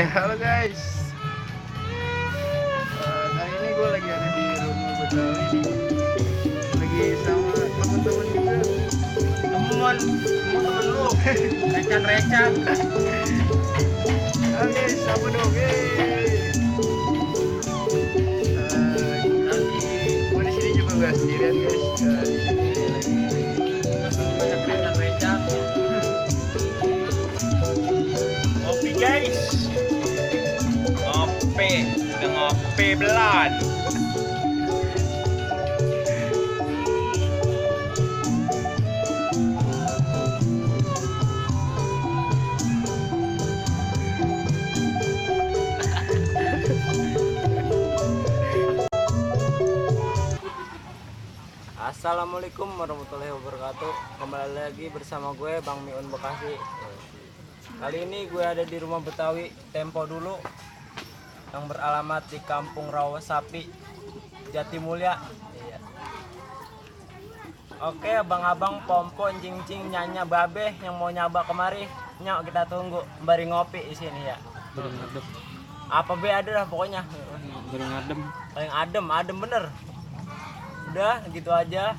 Halo guys. Kali ini gue lagi ada di rumah Betawi nih. Lagi sama teman-teman juga. Teman lu. Recan. Halo guys, apa dong? Nanti gue di sini juga nggak sendirian guys. Di sini lagi banyak recan. Ngopi guys, udah ngopi belan. Assalamualaikum warahmatullahi wabarakatuh. Kembali lagi bersama gue Bang Miun Bekasi. Kali ini gue ada di rumah Betawi Tempo dulu, yang beralamat di Kampung Rawasapi, Jatimulya. Iya. Oke, abang-abang, pompo, cing-cing, nyanya, babe yang mau nyaba kemari, nyok kita tunggu bari ngopi di sini ya. Adem. Apa be ada lah pokoknya. Adem. Paling adem bener. Udah gitu aja.